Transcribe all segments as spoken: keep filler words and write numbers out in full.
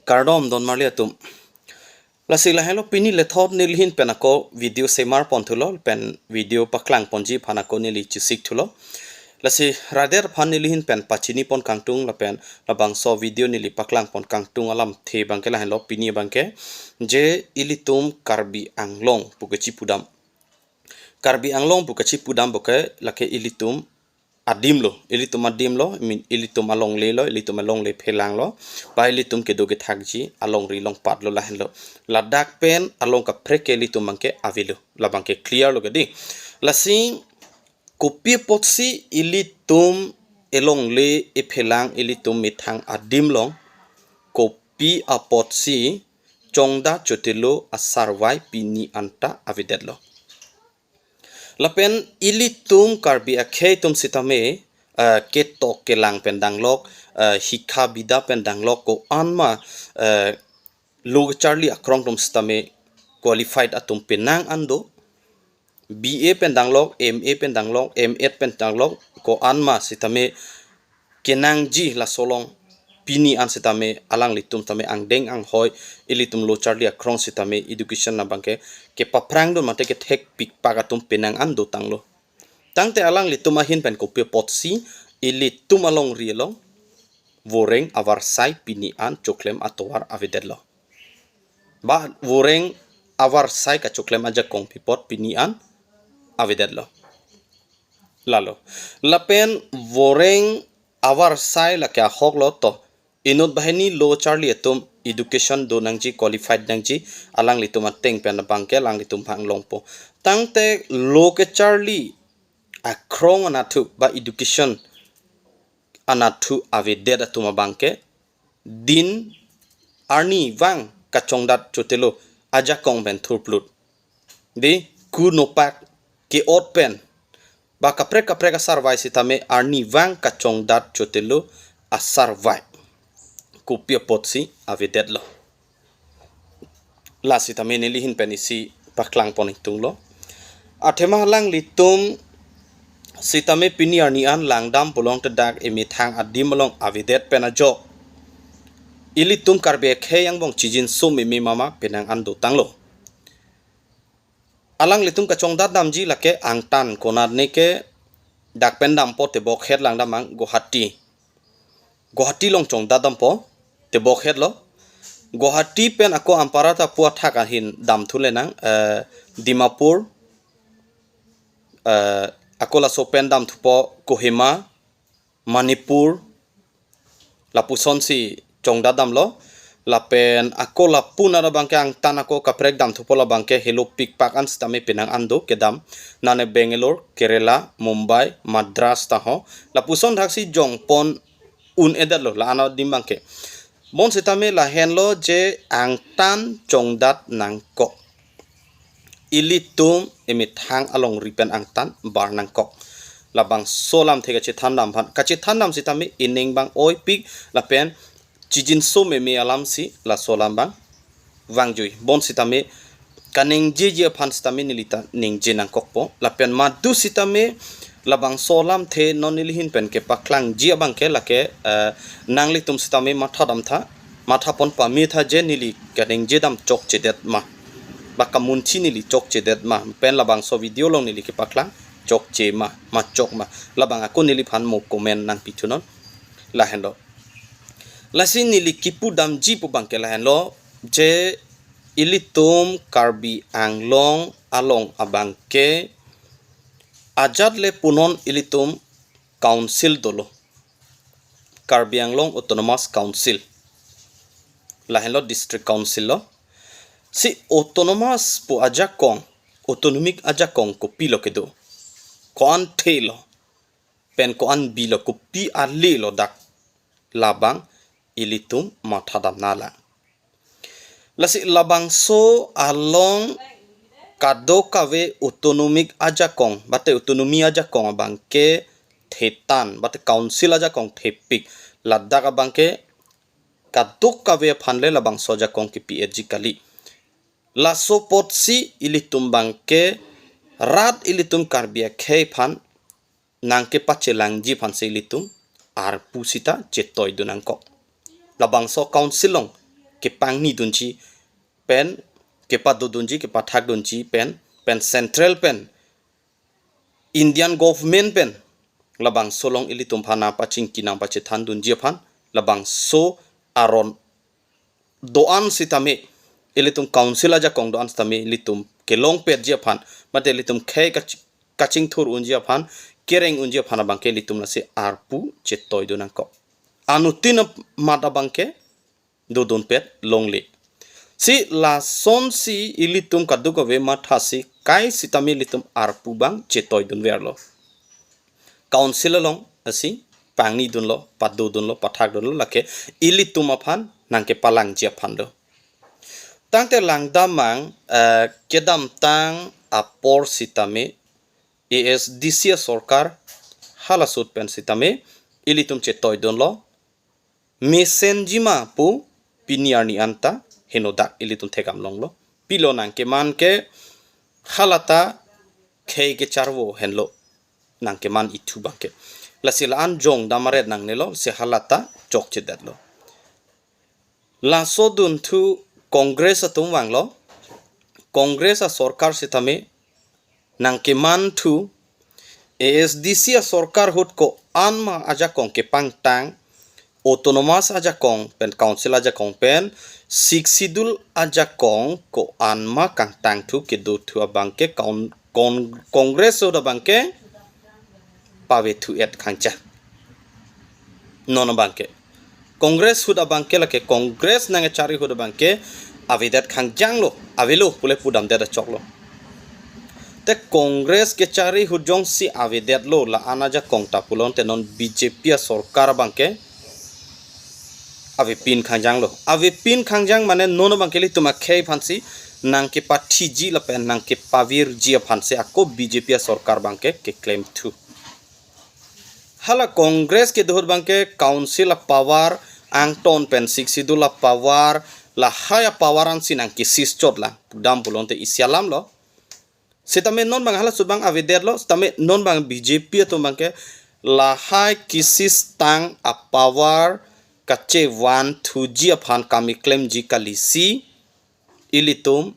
Kardom don marli atum. Lasi lahenlo pini lethot nelihin pen ako video semar pon thulo pen video paklang ponji aphan ako neli chesik thulo. Lasi radar aphan nelihin pen pachini pon kangtung lapen labangso video neli paklang pon kangtung alamthe abangke lahenlo pini abangke je ilitum Karbi Anglong pu kachipudam. Karbi Anglong pu kachipudam puke lake ilitum adim lo, ilitum adim lo, I mean, ilitum alongle lo, ilitum alongle phelang lo, ba ilitum kedo kethakji alongri longpat lo lahenlo. Ladak pen along kaprek ke ilitum abangke avelo, labangke clear lo kedi. Lasi kopi apotsi ilitum elongle ephelang ilitum methang adim along, kopi apotsi Chongdat Chotelo asarvai pini anta avedetlo. Lapen ilitum Karbi akhei atum sitame, eh, ketok kelang pen danglok, eh, hikha bida pen danglok ko-an ma, eh, lo kacharli akrong atum sitame qualified atum penang an do. B A pen danglok, M A pen danglok, M Ed pen danglok ko-an ma sitame kenangji laso along pini an sitame alanglitum tame angdeng anghoi ilitum lo kacharli akrong sitame education abangke kepaphrangdun mate kethekpikpak atum penang an dotanglo. Tangte alanglitum ahin pen kopi apotsi ilitum alongri along voreng avarsai pini an choklem atovar avedetlo. Ba voreng avarsai kachoklem ajakong pi apot pini an avedetlo. Lalo. Lapen voreng avarsai lake ahok lo to. Inut banghini lo kacharli atum education do nangji, qualified nangji, alanglitum ateng pen abangke alanglitum bang longpo. Tangte lo kacharli akrong anatthu ba education anatthu avedet atum abangke din arnivang kachongdat chotelo ajakong pen thurplut. Di ku nopak ke-ot pen ba kaprek kaprek asarvai sitame arnivang kachongdat chotelo asarvai kopi apotsi avedetlo. La sitame nelihin pen isi paklang pon ingtunglo. Athema alanglitum sitame pini arni an langdam pulong tedak emethang adim along avedet pen ajok ilitum Karbi akhei angbong chijinso meme mama penang an dotanglo. Alanglitum kachongdat damji lake angtan konat ne ke dak pen dampo tebokhet langdam ang Guwahati. Guwahati along chongdat dampo tebokhet lo. Guwahati pen ako ampara ta pu athak ahin damthu le nang, eh, Dimapur, eh, ako laso pen damthupo Kohima, Manipur, lapusonsi chongdat damlo. Lapen ako lapu nara abangke angtan ako kaprek damthupo labangke helopikpak an sitame penang an do kedam. Nane Bangalore, Kerala, Mumbai, Madras taho. Lapuson thaksi jongpon un-edetlo la-an adim abangke. Bonsitame lahenlo je angtan chongdat nangkok. Ilitum emethang alongri pen angtan bar nangkok. Labangso alamthe kachethan dam aphan. Kachethan dam sitame ining bang oipik lapen chijinso meme alamsi laso alam bang vangjui. Bonsitame kaningjeji aphan sitame neli ta ningje nangkokpo. Lapen madu sitame labangso alamthe non nelihin pen kepaklangji abangke lake, eh, nanglitum sitame matha damtha, matha pon pametha je neli kaningje dam chokchedet ma. Ba kamunthi neli chokchedet ma. Pen labangso video along neli kepaklang chokche ma, ma chok ma. Labang ako neliphan mo comment nangpithunon. Lahenlo. Lasi neli kipu damji pu abangke lahenlo je ilitum Karbi Anglong along abangke ajat le punon ilitum council dolo. Karbi Anglong Autonomous Council. Lahenlo district council lo. Si autonomous pu ajakong, autonomic ajakong kopilo kedo. Ko-an thelo. Pen ko-an bilo kopi ale lo dak labang ilitum matha damna lang. Lasi labangso along kadokave autonomic ajakong, bate autonomy ajakong abangke thetan, bate council ajakong thepik, ladak abangke kadokave aphan le labangso ajakong kipi-etji kali. Laso apotsi ilitum abangke rat ilitum Karbi akhei aphan nangkepachelangji aphansi ilitum arpu sita chetoidun nangkok. Labangso council along kepangnidunji pen, kepadodunji, kepathakdunji pen, pen central pen, Indian government pen labangso along ilitum aphan nangpachingki nangpachethandunji aphan, labangso aron do-an sitame, ilitum council ajakong do-an sitame ilitum kelongpetji aphan, mate ilitum khei kach-, kachingthur unji aphan, kereng unji aphan abangke ilitum lasi arpu chetoidun nangkok. Anuttin amat abangke dodunpet longle. Si lasonsi ilitum kadokave mathasi kai sitame ilitum arpu abang chetoidunverlo. Council along lasi pangnidunlo, padodunlo, pathakdunlo, lake ilitum aphan nangkepalangji aphan do. Tangte langdamang, eh, kedamtang apor sitame A S D C asorkar halaso ahut pen sitame ilitum chetoidunlo. Mesenji ma pu pini arni anta henodak ilitum thekdam longlo. Pilo nangkeman ke halata khei kecharvo henlo nangkeman ithu abangke. Lasi la-an jongdam aret nangnelo, si halata chokchedetlo. Laso adunthu Congress atum vanglo. Congress asorkar sitame nangkemanthu A S D C asorkar ahut ko-an ma ajakong kepangtang, autonomous ajakong pen, council ajakong pen, Sixth Schedule ajakong ko-an ma kangtangthu kedothu abangke kaun-, kon-, Congress ahut abangke pavethu-et khangchang. Non abangke Congress ahut abangke, lake Congress nangkechari ahut abangke avedet khangjanglo, avelo pule pudamdet achoklo. Te Congress kechari ahut jongsi avedetlo la-an ajakong ta pulote non B J P asorkar abangke avepin khangjanglo. Avepin khangjang mane non abangke ilitum akhei aphansi nangkepathiji lapen nangkepavirji aphansi ako B J P asorkar abangke keklemthu. Hala Congress kedo ahut abangke council apower, angton pen Sixth Schedule apower, lahai apower ansi nangkeseize chotlang pudam pulote isi alamlo. Sitame non abang halaso abang avedetlo, sitame non abang B J P atum abangke lahai keseize tang apower kachevanthuji aphan, kam keklemji kalisi ilitum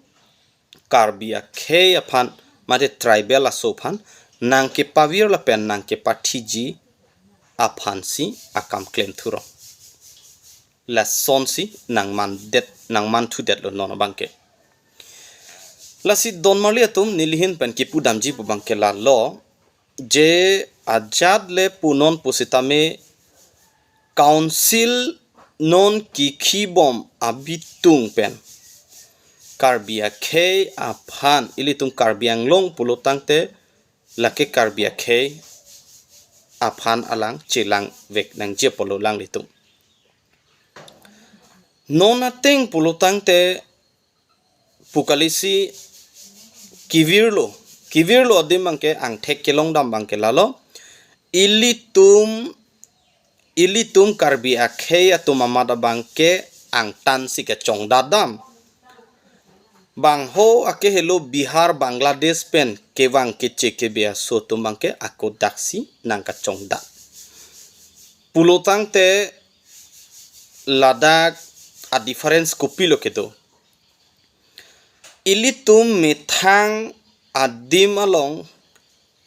Karbi akhei aphan mate tribal aso aphan nangkepavir lapen nangkepathiji aphansi akam klemthurong. Lasonsi nangmandet, nangmanthudetlo non abangke. Lasi donmarli atum, neli ahin pen kipudamji pu abangke lalo, je ajat le punon pusitame council non kikhibom abitung pen Karbi akhei aphan, ilitum Karbi Anglong pulo tangte lake Karbi akhei aphan alang chelangvek nangji apotlo alanglitum. Non ateng pulo tangte pu kalisi kevirlo, kevirlo adim abangke angthek kelongdam abangke lalo. Ilitum, ilitum Karbi akhei atum amat abangke angtansi kachongdatdam. Bang ho akehelo Bihar, Bangladesh pen kevang keche kebe aso atum abangke ako daksi nangkachongdat. Pulo tangte ladak a-difference kopilo kedo. Ilitum methang adim along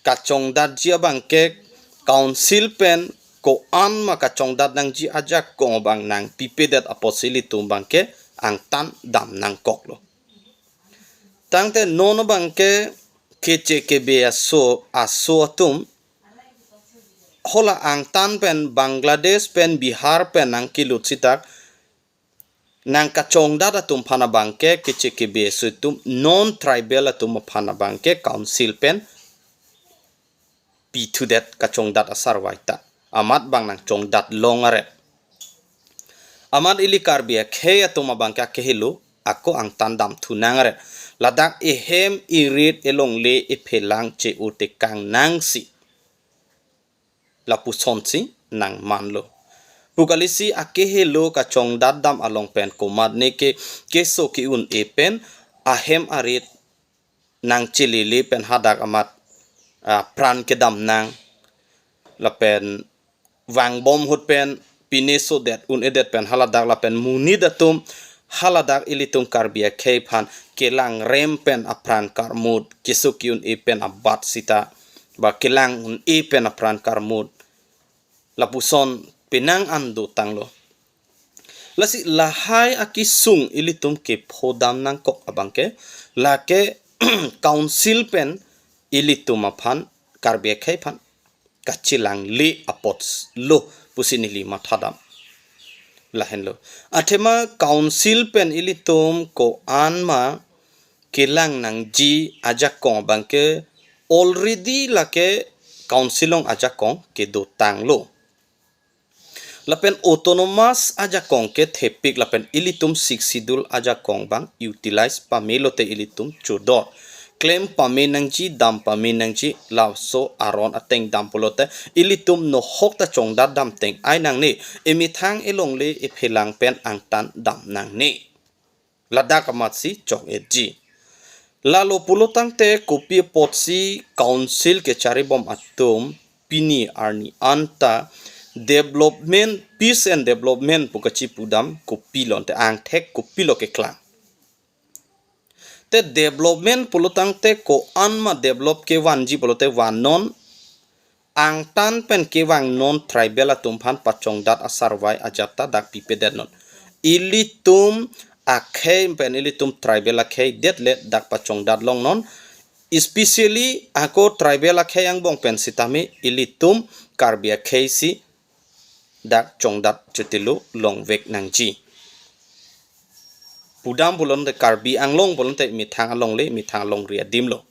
kachongdatji abangke council pen ko-an ma kachongdat nangji ajakong abang nangpipedet apotsi ilitum abangke angtan dam nangkoklo. Tangte non abangke keche kebe aso, aso atum hala angtan pen Bangladesh pen Bihar pen nangkelut sitak nangkachongdat atum aphan abangke keche kebe aso atum, non tribal atum aphan abangke council pen pithudet kachongdat asarvai ta. Amat abang nangchongdat long aret. Amat ili Karbi akhei atum abangke akehelo ako angtan damthu nang aret. Ladak ehem erit elongle ephelang che-o tekang nangsi lapusonsi nangmanlo. Pu kalisi akehelo kachongdat dam along pen komatne ke keso ke-un-e pen ahem arit nangchelele pen hadak amat, ah, pran kedam nang lapen vangbom ahut pen pine sodet un-edet pen haladak lapen monit atum haladak ilitum Karbi akhei aphan kelang rem pen apran karmut, keso ki-un-e pen abat sita, ba kelang un-e pen apran karmut, lapuson penang an dotanglo. Lasi lahai akesung ilitum kephodam nangkok abangke, lake council pen ilitum aphan, Karbi akhei aphan kachelangle apotlo pusi neli mathadam. Lahenlo. Athema council pen ilitum ko-an ma kelang nangji ajakong abangke already lake council along ajakong kedotanglo. Lapen autonomous ajakong kethepik lapen ilitum Sixth Schedule ajakong abang utilize pame lote ilitum chodot. Klem pame nangji, dam pame nangji, laso aron ateng dam pulote ilitum nohok ta chongdat damteng ai nangne, emethang elongle ephelang pen angtan dam nangne. Ladak amatsi chok-etji. Lalo pulotangte kopi apotsi council kecharibom atum pini arni anta development, peace and development pu kachipudam kopilo ante, angthek kopilo keklang. Te development pulotangte ko-an ma develop kevanji pulote vannon, angtan pen kevang non tribal atum aphan pachongdat asarvai ajat ta dak pipedetnon. Ilitum akhei pen ilitum tribal akhei det le dak pachongdat longnon. Especially ako tribal akhei angbong pen sitame ilitum Karbi akhei si dak chongdat chotilo longvek nangji. Pudam pulote Karbi Anglong pulote methang alongle, methang alongri adim lo.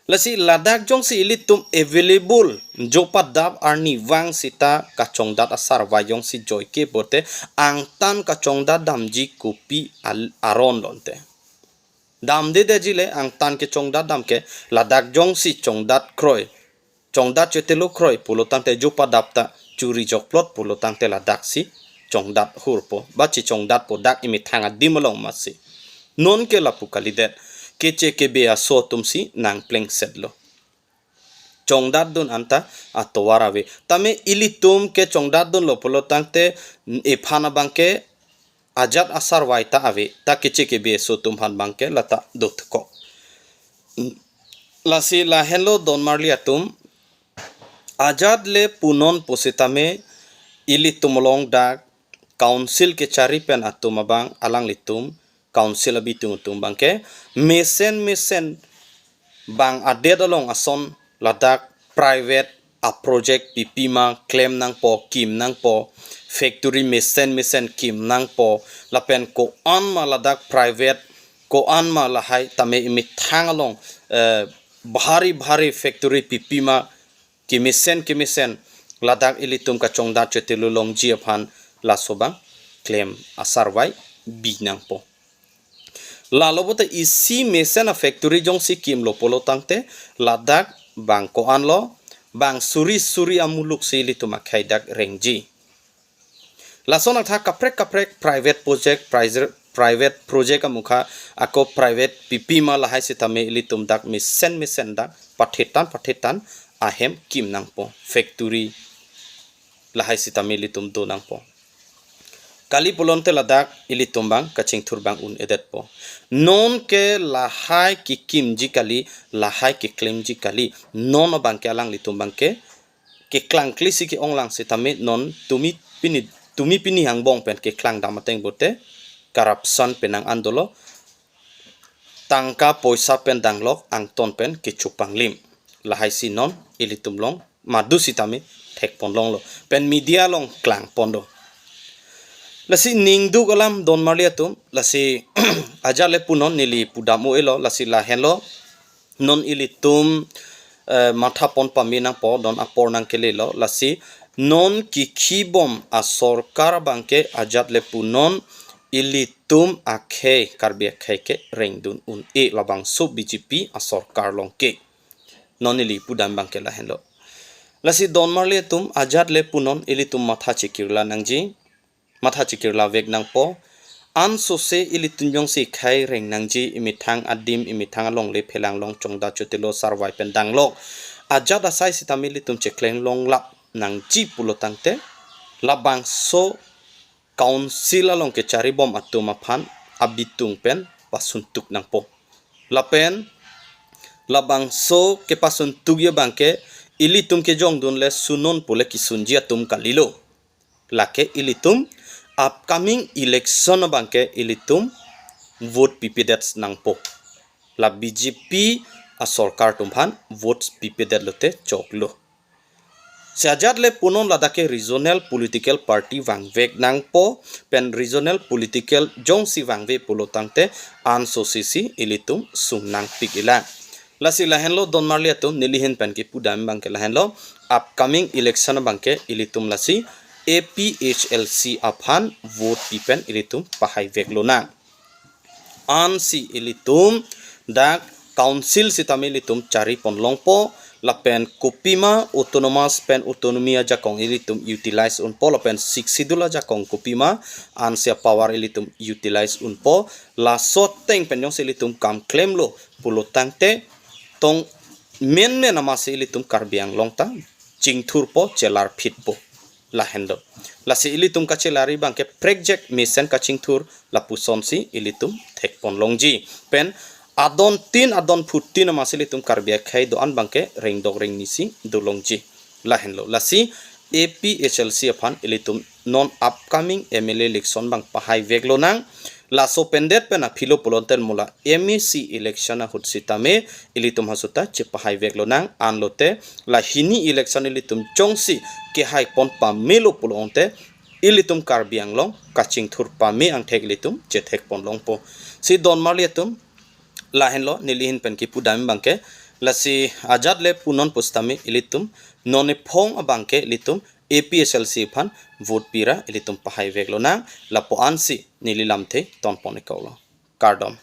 Lasi ladak jongsi ilitum available jopa dap arnivang sita kachongdat asarvai jongsi joike pote angtan kachongdat damji kopi al-, aron lo ante. Damdedetji le angtan kechongdat dam ke ladak jongsi chongdat kroi, chongdat chotilo kroi pulotangte jopa dap ta churi jokplot pulotangte ladaksi chongdat hurpo, ba chichongdatpo dak emethang adim along amatsi. Non ke lapu kalidet, keche kebe aso atumsi nangplengsetlo. Chongdatdun anta atovar ave. Tame ilitum ke chongdatdunlo pulotangte ephan abangke ajat asarvai ta ave, ta keche kebe aso atum aphan abangke lata dothukok. Lasi lahenlo donmarli atum, ajat le punon pusitame ilitum along dak council kechari pen atum abang alanglitum council abitung atum abangke mesen mesen bang adet along ason ladak private aproject pipima klem nangpo, kim nangpo, factory mesen mesen kim nangpo, lapen ko-an ma ladak private, ko-an ma lahai tame emethang along, eh, bhari bhari factory pipima kemesen kemesen ladak ilitum kachongdat chotilo longji aphan laso abang klem asarvai bi nangpo. Lalo pote isi mesen afactory jongsi kimlo pulotangte ladak bang ko-anlo, bang suri suri amuluk si ilitum akhei dak rengji. Lason athak kaprek kaprek private project, private, private project amukha ako private pipima lahai sitame ilitum dak mesen mesen dak pathetan pathetan ahem kim nangpo, factory lahai sitame ilitum do nangpo. Kali pulote ladak ilitum abang kachingthur abang un-edetpo. Non ke lahai kekimji kali, lahai keklemji kali. Non abangke alanglitum abangke keklangkle si ke-onglang sitame non tumi pini, tumi pini angbong pen keklang dam ateng pote corruption penang an dolo, tangka poisa pen danglok angton pen kechupanglim. Lahai si non ilitum along madu sitame thekpon longlo, pen media along klangpon do. Lasi ningduk alam donmarli atum, lasi ajat le punon neli pudam o elo, lasi lahenlo non ilitum, eh, mathapon pame nangpo, non apor nangkelelo, lasi non kikhibom asorkar abangke ajat le punon ilitum akhei, Karbi akhei ke rengdun un-e labangso B J P asorkar along ke. Non neli pudam abangke lahenlo. Lasi donmarli atum ajat le punon ilitum matha chekirla nangji, matha chekirla vek nangpo. Ansose ilitum jongsi khei reng nangji, emethang adim, emethang alongle phelang long chongdat chotilo sarvai pen danglok ajat asai sitame ilitum cheklem longlap nangji pulotangte labangso council along kecharibom atum aphan abitung pen pasuntuk nangpo. Lapen labangso kepasuntukji abangke ilitum kejongdun le sunon pule kisunji atum kalilo. Lake ilitum upcoming election abangke ilitum vote pipedet nangpo. La B J P asorkar atum aphan vote pipedet lote choklo. Si ajat le punon ladak ke regional political party vangvek nangpo pen regional political jongsi vangve pulo tangte anso sisi ilitum sung nangpik ilang. Lasi lahenlo donmarli atum, nelihin pen kipudam abangke lahenlo, upcoming election abangke ilitum lasi A P H L C aphan vote pi pen ilitum pahaivek lonang. Ansi ilitum dak council sitame ilitum charipon longpo, lapen kopima autonomous pen autonomy ajakong ilitum utilize unpo, lapen Sixth Schedule ajakong kopima ansi apower ilitum utilize unpo, laso ateng pen jongsi ilitum kam klemlo pulo tangte tong menmen amatsi ilitum Karbi Anglong ta chingthurpo, chelarphitpo. Lahenlo. Lasi ilitum kachelarji abangke prekjak mesen kachingthur lapusonsi ilitum thekpon longji. Pen adon tin adon phut tin amatsi ilitum Karbi akhei do-an abangke rengdok rengnisi do longji. Lahenlo. Lasi A P H L C aphan ilitum non upcoming M L A election abang pahaivek lonang. Laso pendet pen aphilo pulote mo la M A C election ahut sitame ilitum hasuta chepahaivek lonang, anlote la hini election ilitum jongsi kehaipon pamelo pulote ilitum Karbi Anglong kachingthur pame angthek ilitum chethekpon longpo. Si donmarli atum, lahenlo nelihin pen kipudam abangke, lasi ajat le punon pusitame ilitum non ephong abangke ilitum A P H L C aphan vote pira ilitum pahaivek lonang, lapu ansi neli lamthe tonpon ikoklo. Kardom.